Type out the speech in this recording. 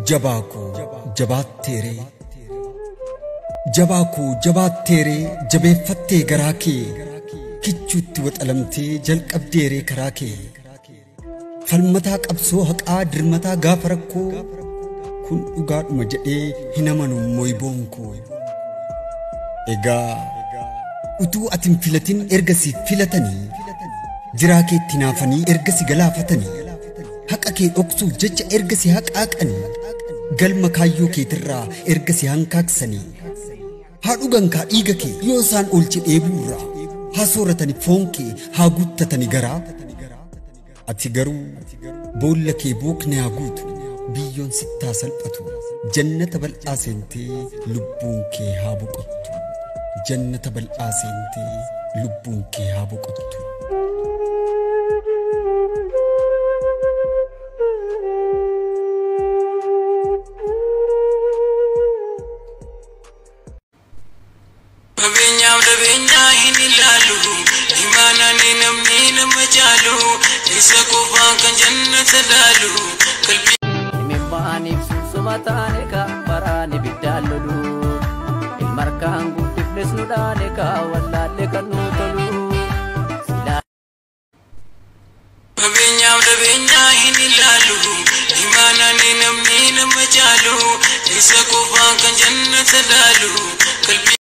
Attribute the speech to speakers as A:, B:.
A: Jabaa koo jabaatteeree, jabaa koo jabaatteeree, jabeeffattee garaa kee kichuutti waxalamtee jalqabdeeree karaa kee. Falmataa qabsoo haqaa dirmataa gaafa rakkoo kun dhugaadhuma jedhee hin amanu moyboon koo. Egaa utuu ati hin filatin erga si filatanii, jiraa keetti naafanii erga si galaafatanii, haqa kee dhoksuuf jecha erga si haqaaqanii, galma kaayyoo keetirraa erga si hankaaksanii, haa dhugan kaa dhiiga kee yoo isaan oolche dheebuurraa, haa sooratani foon kee haa guuttatani garaa. Ati garuu boolla kee bookni haa guutu, biyyoon sittaa salphatu, jannata bal'aa seentee lubbuun kee haa boqottu. Jannata bal'aa seentee lubbuun kee haa boqottu.
B: Qabeenyaaf dabeenyaa hin ilaalu, imaanaan namni nama caalu, isa qofaan kan jannata laalu. Qalbii
C: Himimmaaniif sunsuma taane ka baraan ibiddaan lolu. Ilma harkaan guddifnes nu dhaane ka wallaalle kan nu tolu. Silaa
B: Qabeenyaaf dabeenyaa hin ilaalu, imaanaan namni nama caalu, isa qofaan kan jannata laalu. Qalbii